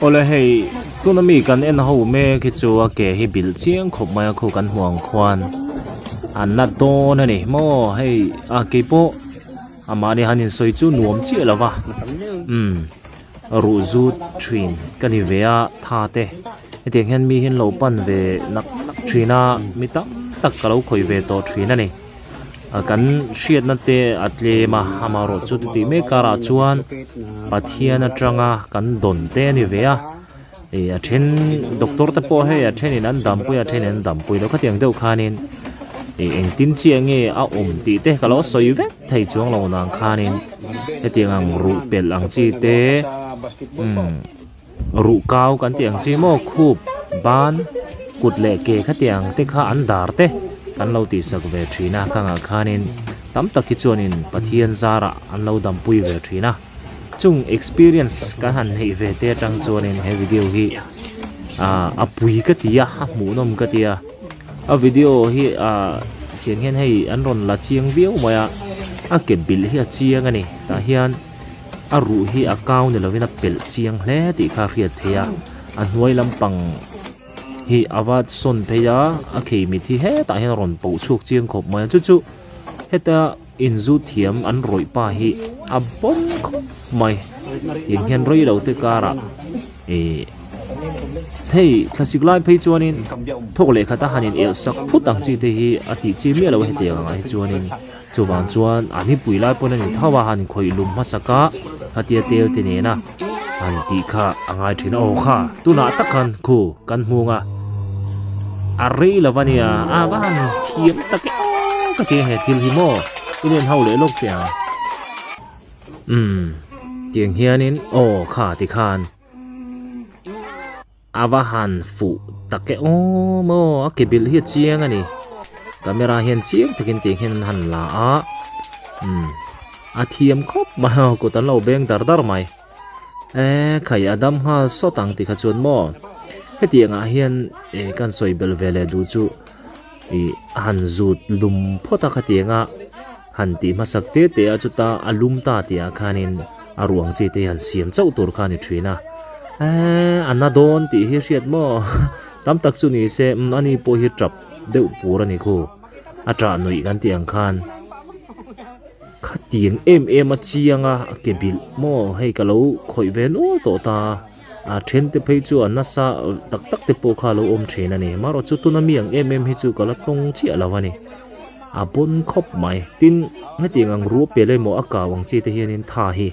Awle hei tuna mi kan en ho mek hi chu a ke hi bilh chiang khawp mai a khu kan hmuh ang khuan an la dawn a ni maw hei a keipawh amahni han insawi chu nuam chiah lo va umm ruh zut thin ka ni ve a tha te hetiang hian mi hi an lo pan ve nak nak thin a mi tam tak ka lo khawih ve tawh thin a ni. Kan hriatna te a tlem a, amaherawh chu tih mek karah chuan Pathian atanga kan dawn te a ni ve a, ih a then doctor te pawh hei a thenin an dampui a a thenin an dampui lo khatiang deuh khanin ih engtin chiah nge a awm tih te ka lo sawi vek thei chuang lo nang khanin hetiang ang ruh pelh ang chi te umm ruh kau kan tih ang chi maw khup ban kut leh ke khatiang te kha an dar te kan lo tih sak ve thin a kangah khanin tam tak hi chuanin Pathian zarah an lo dampui ve thin a chung experience kan han neih ve te atang chuanin he video hi ah a pui ka ti a a hmuhnawm ka ti a a video hi ah tiang hian hei an rawn la chiang viau mai a a ke bilh hi a chiang a ni tah hian. A ruh hi a kau ni lovin a pelh chiang hle tih kha a hriat theih a a hnuai lampang hi a va sawn phei a a khei mit hi hetah hian a rawn poh chhuak chiang khawp mai a chu chu heta inzu thiam an rawih pa hi a bawm khawp mai tiang hian rei lo te karah ihh hei thlasik lai phei chuanin thawk leh khat a han in elh sak phut ang chi te hi a tih chi miah lo a hetiang angah hi chuanin. Chuvang chuan a nipui lai pawn a ni tho a, han khawih lum hmasak a, khatia tel te nena han tih kha a ngai thin a, aw kha tunah tak khan khu kan hmung a, a rei lo a nia, a va han thiam tak e aw ka ti a he thil hi maw i len ho leh lawk teh ang umm tiang hianin aw kha tikhan. A va han fuh tak e aw maw a ke bilh hi a chiang a ni camera hian chiang takin tiang hian an han la a umm a thiam khawp mai a kut an lo beng dar dar mai eee khai a dam nghal sawt ang tih kha chuan maw hetiang ah hian eh kan sawi belh ve leh duh chu ih a han zut lum phawt a khatiang a han tih hmasak te te a chuta a lum ta tih ah khanin a ruang chi te hi han siam chauh tur kha a ni thin a eee a na dawn tih hi hriat maw tam tak chu ni se umm ani pawh hi tap deuh pur a ni khu a tah nuih kan tih ang khan khatiang em em a chiang a a ke bilh maw hei ka lo khawih ve nual tawh ta a then te phei chu a nasa tak tak te pawh kha a lo awm thin a ni marawh chu tuna mi ang em em hi chu ka la tawng chiah lo a ni. A pawn khawp mai. Tin, hetiang ang ruah pel emaw a kau ang chi te hianin tha hi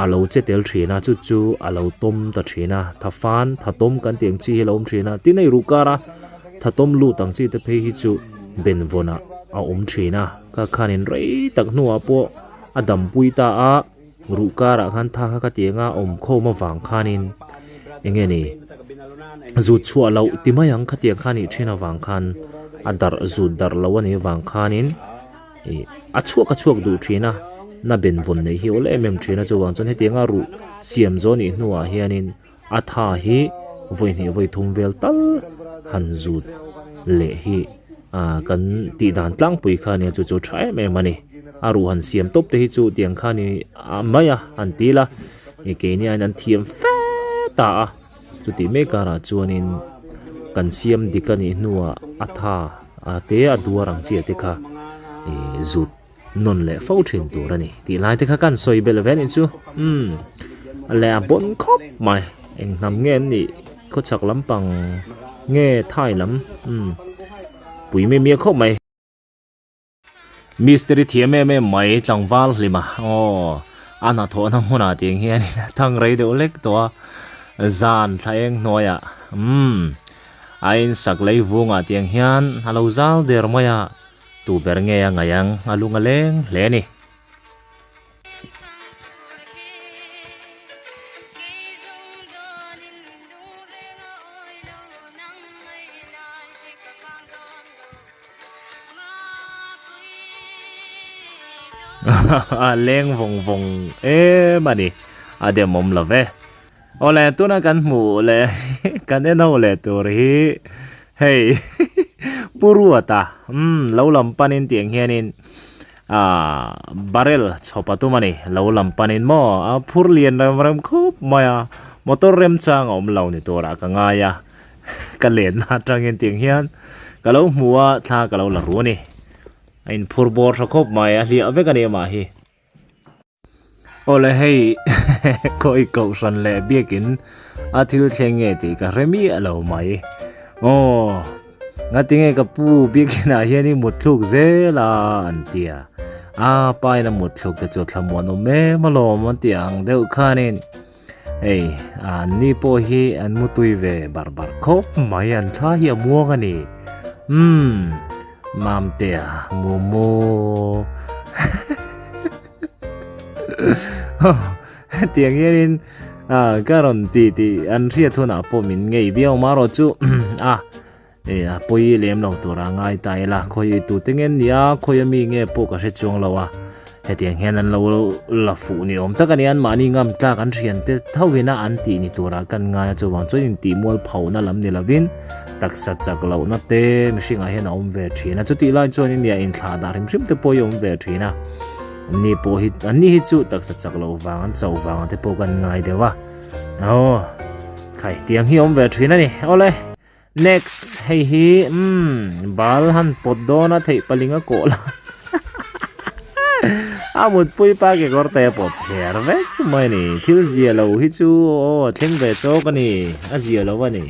a lo che tel thin a, chu chu a lo tawm ta thin a, tha fan, tha tawm kan tih ang chi hi a lo awm thin a. Tin, hei ruh kara tha tawm lut ang chi te phei hi chu benvawnah a awm thin a, ka khanin rei tak hnuah pawh a dampui ta a, ruh karah khan tha kha ka ti ang a, awm khawm avang khanin eng nge ni zut chhuah loh ti mai ang khatiang kha nih thin avang khan a darh zut darh loh a nih avang khanin ih a chhuak a chhuak duh thin a na ben vawn neih hi awl em em thin a chuvang chuan hetiang a ruh siam zawh nih hnuah hianin a tha hi vawi hnih vawi thum vel tal han zut leh hi ah kan tih dan tlangpui kha nia chu chu tha em em a ni a ruh han siam tawp te hi chu tiang kha ni a mai a han ti ila ih keini aiin an thiam fe ta a chutih mek karah chuanin kan siam dik a nih hnuah a tha a te a duar ang chiah te kha ih zut nawn leh fo thin tur a ni tih lai te kha kan sawi belh ve anih chu umm leh a bawn khawp mai eng hnam nge an nih khawchhak lampang nge thai lam umm pui mi mia khawp mai. Mistiri thiam em em mai tlangval hlim a aw a hnathawhna hmunah tiang hian a thang rei deuh lek tawh a zan thla eng hnuaiah umm a insak lei vungah tiang hian a lo zal der mai a. Tu ber nge a ngaih ang a lung a leng hle a ni. A leng vawng vawng em a ni a demawm lo ve. Awle tuna kan hmuh leh kan en ho leh tur hi hei Pu Ruata umm lo lam panin tiang hianin. Aaa barrel chhawp a tum a ni lo lam panin maw a phur lian rem rem khawp mai a motor remchang a awm lo ni turah ka ngai a ka lenna atangin tiang hian ka lo hmu a thla ka lo la ru a ni a inphur bawr tha khawp mai a hliah vek a ni amah hi. Awle hei khawi kohhran leh biakin a thil thleng nge tih ka hre miah lo mai. Aw ngatinge ka pu biakinah hian i mutthluk zel a an ti a, a pa in a mutthluk te chu thlamuan awm em alawm an tih ang deuh khanin hei an ni pawh hi an mutui ve bar bar khawp mai an thla hi a muang a ni. Umm Mamtea mumu Hetiang hianin ka rawn ti tih an hriat hunah pawh min ngei viau marawh chu a e a pawi lem lo tura ngai ta ila khawi tute nge nia khawi ami nge pawh ka hre chuang lo a hetiang hian an lo la fuh ni awm tak a ni an mahni ngam tlak an thian te tho ina an tih ni tura kan ngai a chuvang chuan intih mual phohna lam ni lovin taksa chak lohna te mihringah hian a awm ve thin a chutih lai chuan nia inthlah dah hrim hrim te pawh hi a awm ve thin a. Ni pawh hi an ni hi chu taksa chak loh vang an chauh vang te pawh kan ngai deuh a aw khai tiang hi awm ve thin a ni awle next hei hi umm bal han pawt dawn a theih paling a kawh la a mutpui pa kekawr te a pawt thler vek mai a ni thil zia lo hi chu aw a thleng ve chawk a ni a zia lo a ni.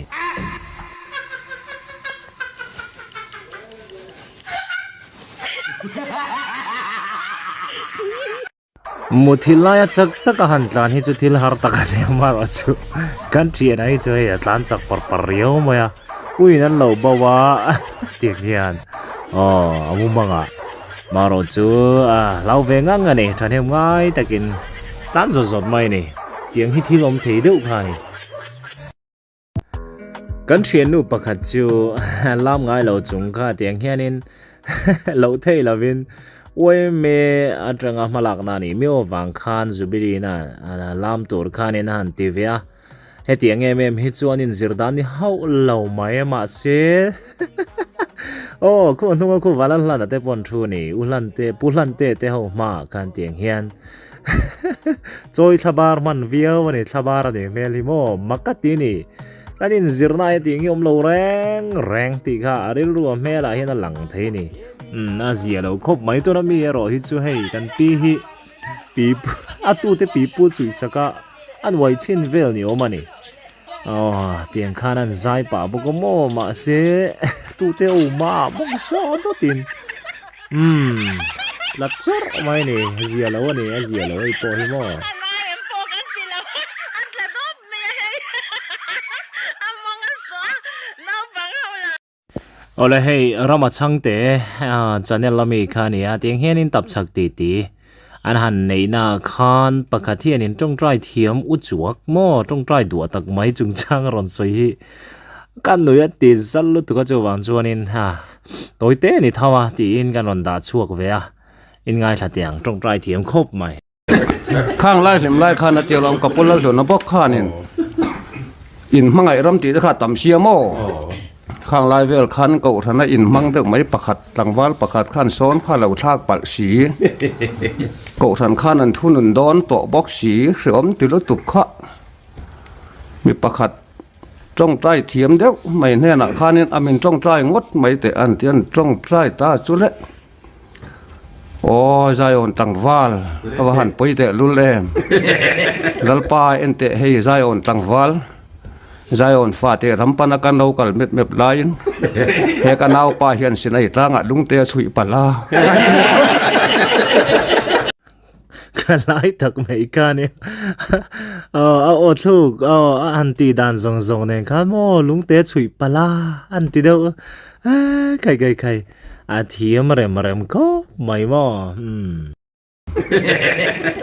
Muthilh laia chak taka han tlan hi chu thil har tak a ni a marawh chu kan thianah hi chu hei a tlan chak par par riau mai a uiin an lo bo a tiang hian aw a mumangah marawh chu a hlau ve ngang a ni thahnem ngai takin tlan zawt zawt mai a ni tiang hi thil awm thei deuh kha a ni. Kan thiannu pakhat chu lam ngai lo chung kha tiang hianin loh theih lovin uaime atanga hmalakna a nih miau avang khan Jubilee na lam tur khanin a han ti ve a, hetiang em em hi chuan inzir dan ni hauh lo mai a mahse aw khu hnunga khu vala hlan a te pawn thu ni u hlan te pu hlan te te ho hmaah khan tiang hian Chawi thlabar hman viau a ni, thlabar a nih hmel hi maw? Mak ka ti ni. Kan inzirna hi tih hi awm lo reng reng tih kha a rilru a hmelah hian a lang thei a ni. Umm a zia lo khawp mai tuna mi erawh hi chu hei kan pi hi pi a tute pi pu suihsak a a nuai chhin vel ni awm a ni. Aw tiang khan an zai pah bawk a maw mahse tute aw mah bawk saw dawtin umm tla chawrh mai a ni zia lo a ni a zia lo hei pawh hi maw. Awle hei Rama Chhangte channel ami kha a ni a tiang hianin tapchhak tih tih an han neihna ah khan pakhat hianin tawngtai thiam u chuak maw tawngtai duah tak mai chungchang a rawn sawi hi ka nui a ti zal lutuk a chuvang chuanin ha tawi te a ni tho a tiin kan rawn dah chhuak ve a inngaithla tiang tawngtai thiam khawp mai. Khang lai hlim lai khan a tia lawm ka pu Lalhluna bawk khanin in hmangaih ram tih te kha a tam sia maw? Khang lai vel khan kohhrana in hmang deuh mai pakhat tlangval pakhat khan sawn kha lo thlak palh si kohhran khan an thunun dawn tawh bawk si hreawm ti lutuk kha mi pakhat tawngtai thiam deuh mai hnenah khanin a min tawngtai ngawt mai teh an ti a an tawngtai ta chu le. Aw Zion tlangval a va han pawi teh lul em Lalpa en teh hei Zion tlangval Zion fate ram pana kan lo kal mep mep laiin he ka naupa hian Sinai tlangah lungte a chhuih palh a. Ka lai tak mai kha nia aw a aw thluk aw a han tih dan zawng zawng nen khan maw lungte a chhuih palh a an ti deuh a khai khai khai a thiam rem rem khawp mai maw umm.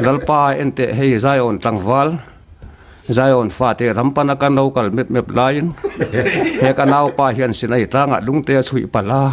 Lalpa en teh hei Zion tlangval Zion fate ram pana kan lo kal mep mep laiin he ka naupa hian Sinai tlangah lungte a chhuih palh a.